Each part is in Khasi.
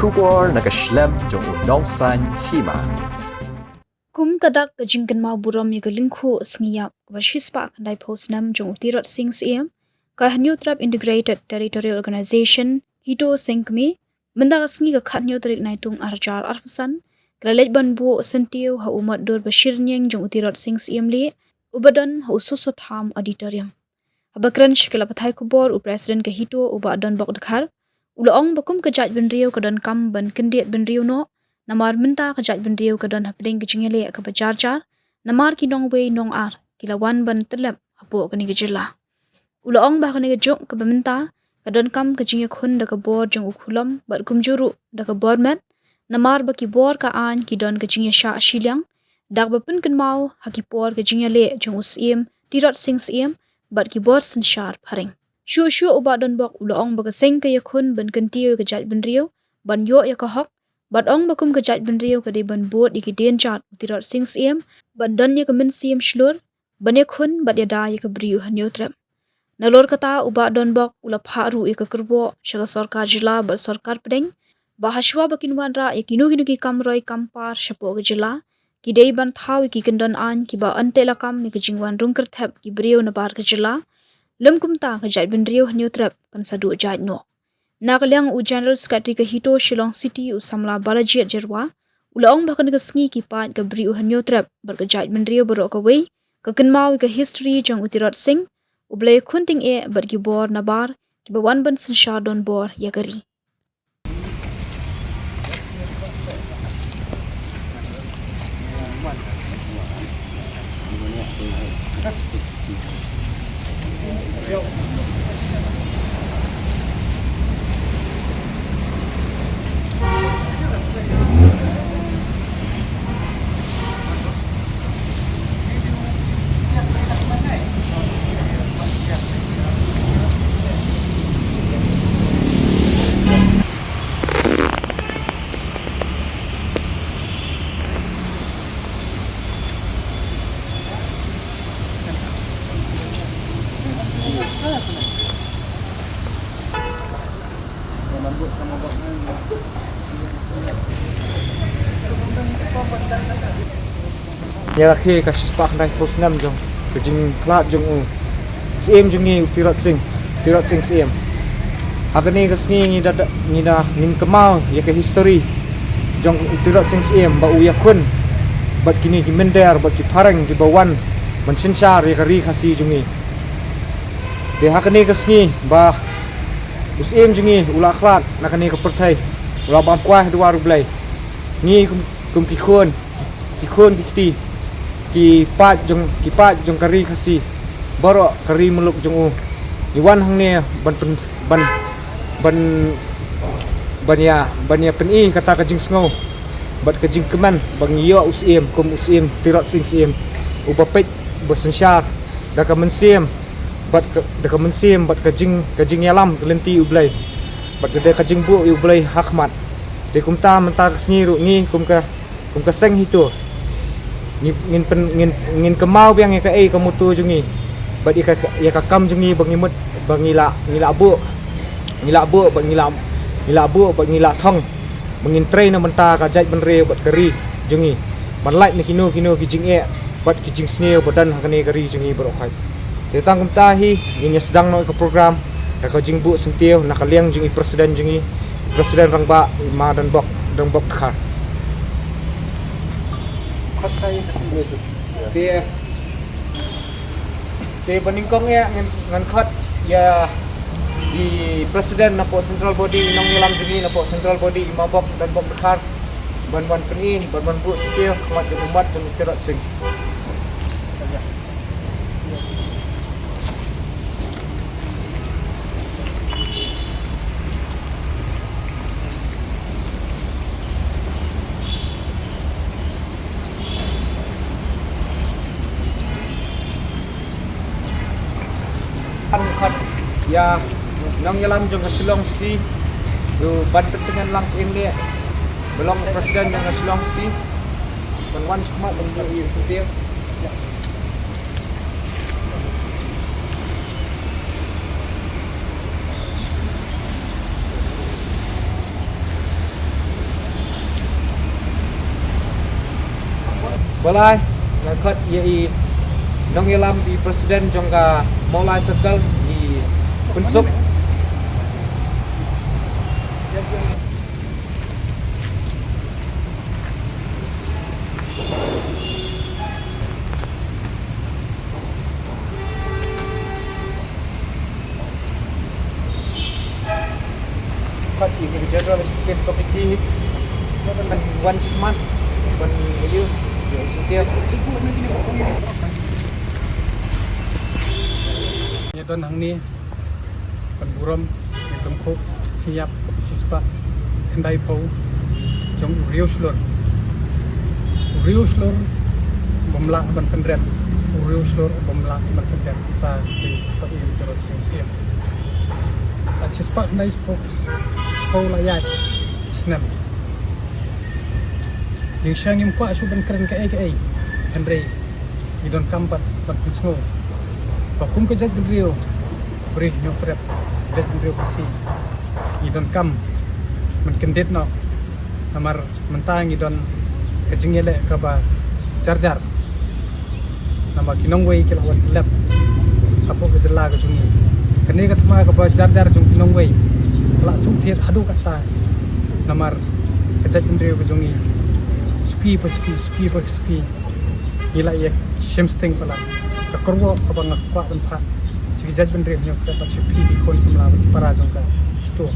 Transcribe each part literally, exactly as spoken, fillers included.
Khubor na ka shlem jong u Nongsaiñ Hima. Kum ka dak ka jingkynmaw burom ïa ka lyngkhuh sngi ïap kaba shispah khyndai phew snem jong u Tirot Sing Syiem, ka Hynñiewtrep Integrated Territorial Organization, HITO Sengkmie, mynta ka sngi ka khathynñiew tarik Naitung arhajar arphew san, ka la leit ban buh syntiew ha u mot dur ba shirñieng jong u Tirot Sing Syiem leh, uba don ha u Soso Tham Auditorium. Haba kren sha ki lad pathai khubor u President ka HITO u Bah Donbok Dkhar, u la ong ba kum ka jaitbynriew ka donkam ban kyndit bynriew noh, namar mynta ka jaitbynriew ka don hapdeng ka jingïaleh kaba jar jar, namar ki nongwei nongar ki la wan ban tyllep hapoh kane ka jylla. U la ong ba ha kane ka juk kaba mynta, ka donkam ka jingïakhun da ka bor jong u khulom bad kumjuh ruh da ka bor met, namar ba ki bor ka aiñ ki don ka jingïashah shiliang, da kaba pynkynmaw ha ki por ka jingïaleh jong u Syiem Tirot Sing Syiem bad ki bor synshar phareng. Shuh shuh u Bah Donbok u la ong ba ka seng ka ïakhun ban kyntiew ïa ka jaitbynriew ban ïoh ïa ka hok, bad ong ba kum ka jaitbynriew ka dei ban bud ïa ki dienjat u Tirot Sing Syiem, ban don ïa ka mynsiem shlur, ban ïakhun bad ïada ïa ka briew Hynñiewtrep. Nalor kata u Bah Donbok u la phah ruh ïa ka kyrwoh sha ka sorkar jylla bad sorkar pdeng, ba hashwa ba kin wanrah ïa kino kino ki kam roi kam par shapoh ka jylla, ki dei ban thaw ïa ki kyndon aiñ kiba yn teh lakam ïa ka jingwan rung kyrthep ki briew nabar ka jylla, lym kumta ka jaitbynriew Hynñiewtrep kan sa duh jait noh. Na ka liang u General Secretary ka HITO Shillong City u samla Balajied Jyrwa, u la ong ba ha kane ka sngi ki paid ka briew Hynñiewtrep bad ka jaitbynriew baroh kawei, ka kynmaw ïa ka history jong u Tirot Sing, uba la ïakhun tyngeh bad ki bor nabar, kiba wan ban synshar donbor ïa ka ri. Ïa, ka, ka shispah khyndai phew snem jong ka jingkhlad jong u Syiem jong ngi u Tirot Sing, Tirot Sing Syiem. Ha kane ka sngi ngi da, da, ngi da, ngin kynmaw ïa ka history jong u Tirot Sing Syiem ba u ïakhun bad kine ki mynder bad ki phareng kiba wan ban synshar ïa ka ri Khasi jong ngi. Te ha kane ka sngi ba u Syiem jong ngi u la khlad na kane ka pyrthei, u la bam kwai ha dwar U Blei. Ngi kum, kum ki khun, ki khun ki kti, ki paid jong, ki paid jong ka ri Khasi, baroh ka ri muluk jong u, ngi wan hangne ban pyn, ban, ban, ban ïa, ban ïa pyni kata ka jingsngew bad ka jingkmen ba ngi ïoh u Syiem kum u Syiem Tirot Sing Syiem, uba peit, uba synshar da ka mynsiem bad ka, da ka mynsiem bad ka jing, ka jingïalam ka lynti U Blei, bad ka, da ka jingbuh ïa U Blei ha khmat. Te kumta mynta ka sngi ruh ngi kum ka, kum ka seng HITO, ngi, ngin pyn, ngin, ngin kynmaw biang ïa kaei ka motto jong ngi bad ïa ka, ïa ka kam jong ngi ba ngi mut, ba ngi la, ngi la buh, ngi la buh bad ngi la, ngi la buh bad ngi la thong ba ngin trei na bynta ka jaitbynriew bad ka ri jong ngi, ban lait na kino kino ki jingeh bad ki jingsniew ba don ha kane ka ri jong ngi baroh khoit. Te tang kumta hi ngin ïa sdang noh ïa ka program da ka jingbuh syntiew na ka liang jong i President jong ngi, President Rangbah i Ma Donbok, Donbok Dkhar. Te, te ba nyngkong eh ngan, ngan khot ïa i President napoh Central Body, i nongïalam jong ngi napoh Central Body, i Ma Bok Donbok Dkhar, ban wan pyni, ban wan buh syntiew ha khmat jong u mat jong u Tirot Sing. Kan khot ïa nongïalam jong ka Shillong City, u Ban Pyntngen Lang Syiem Lieh, ba long president jong ka Shillong City, ban wan sha khmat ban buh ïa ka syntiew. Balei, nga khot ïa i nongïalam, i president jong ka Mawlai Circle, i Pynsuk. Khot ïa ka General Executive Committee, ban wan shipman, ban ïa u, ïa u sukep. Ngi don hangne ban burom ïa ka lyngkhuh sngap shispah khyndaiphew jong u riew shlur. U riew shlur bym lah ban kynrem, u riew shlur bym lah ban kynrem. Ta dei ka Im Tirot Sing Syiem. Bad shispah khyndaiphew, phew la ïaid snem. Jingshisha ngim kwah shuh ban kren kaei kaei, hynrei ngi donkam pat ban pynsngew ba kum ka jaitbynriew Bri Hynñiewtrep, jaitbynriew Khasi, ngi donkam ban kyndit noh. Namar mynta ngi don ka jingïaleh kaba jar jar. Namar ki nongwei ki la wan tyllep hapoh ka jylla ka jong ngi. Kane ka thma kaba jar jar jong ki nongwei ka la shu thied haduh katta. Namar ka jaitbynriew ka jong ngi, suki pa suki, suki pa suki, ngi la ïa shim sting palat. Ka kyrwoh kaba nga kwah ban phah sha ki jaitbynriew Hynñiewtrep bad sha phi ki khun samla bad ki para jong ka, to,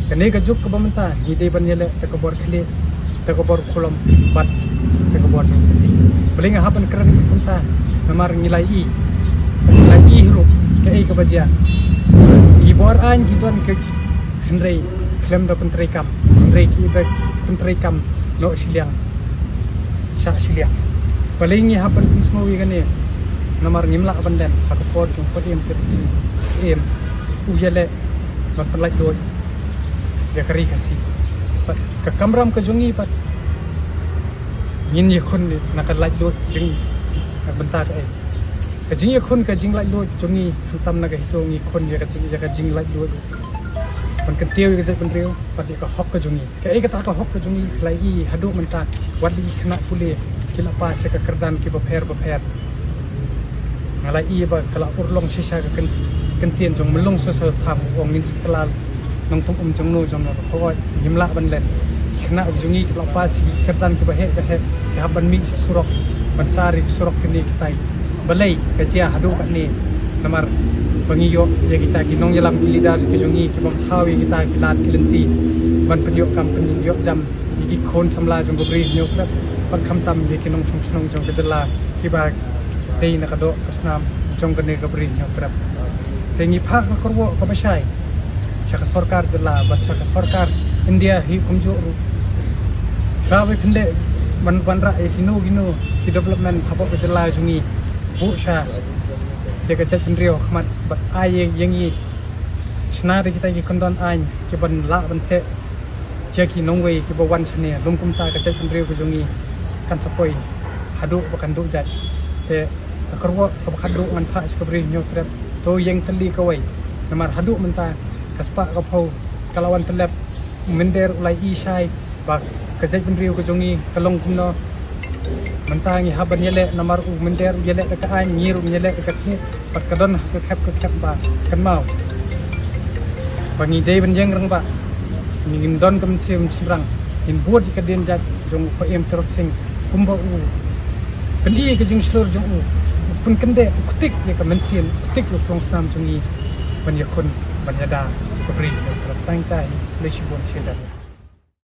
kane ka juk kaba mynta ngi dei ban ïaleh da ka bor khlieh, da ka bor khulom bad da ka bor jong ka kti. Balei nga hap ban kren kumta? Namar ngi la ïohi, ngi la ïohi ruh kaei kaba jia. Ki bor aiñ ki don ka, hynrei khlem da pyntreikam, hynrei ki da pyntreikam noh shiliang sha shiliang. Balei ngi hap ban pynsngew ïa kane? Namar ngim lah ban len ha ka por jong u Paul Syiem, Syiem u ïaleh ban pynlait luid ïa ka ri Khasi. Bad ka kamram ka jong ngi pat ngin ïakhun na ka lait luid jong ngi na ka bynta kaei? Ka jingïakhun ka jinglait luid jong ngi, khamtam na ka HITO ngi khun ïa ka jing, ïa ka jinglait luid ban kyntiew ïa ka jaitbynriew bad ïa ka hok ka jong ngi. Kaei kata ka hok ka jong ngi? La ïohi haduh mynta wat la ki khynnah pule ki la pass ïa ka kyrdan kiba pher bapher. Nga la ïohi ba ka la urlong shisha ka kyn-, kyntien jong Myllung Soso Tham, u ong ngin sa kylla nongtong um jong no jong no. Hooid, ngim lah ban len. Ki khynnah jong ngi kiba la pass ïa ki kyrdan kiba heh ba heh ki hap ban mih sha surok ban sar ïa ki surok kine kitai. Balei ka jia haduh katne? Namar ba ngi ïoh ïa kita ki nongïalam, ki leaders ki jong ngi ki bym thaw ïa kita ki lad ki lynti ban pynïoh kam pynïoh jam ïa ki khun samla jong ka Bri Hynñiewtrep bad khamtam ïa ki nongshong shnong jong ka jylla kiba dei na ka doh ka snam jong kane ka Bri Hynñiewtrep. Te ngi phah ka kyrwoh kaba shai sha ka sorkar jylla bad sha ka sorkar India hi kumjuh ruh, shuwa ba phin leh ban wanrah ïa kino kino ki development hapoh ka jylla jong ngi, buh sha ïa ka jaitbynriew ha khmat bad ai ïa ngi shna da kita ki kyndon aiñ kiban lah ban teh ïa ki nongwei kiba wan shane. Lym kumta ka jaitbynriew ka jong ngi kan sa poi haduh ba kan duh jait. Te ka kyrwoh kaba khatduh ngan phah sha ka Bri Hynñiewtrep, to ïeng tylli kawei. Namar haduh mynta ka spah ka phew ka la wan tyllep u mynder u la ïohi shai ba ka jaitbynriew ka jong ngi ka long kumno. Mynta ngi hap ban ïaleh namar u mynder u ïaleh da ka aiñ, ngi ruh ngi ïaleh da ka khlieh, bad ka don ha ka khep ka khep ba kynmaw ba ngi dei ban ïeng rangbah, ngi ngin don ka mynsiem shynrang, ngin bud ïa ka dien jait jong u Paul Syiem Tirot Sing kumba u pyni ïa ka jingshlur jong u, u pynkyndeh, u ktik ïa ka mynsiem, u ktik ïa u plongsnam jong ngi ban ïakhun ban ïada ïa ka Bri Hynñiewtrep. Tang ita hi, khublei shibun shi hajar.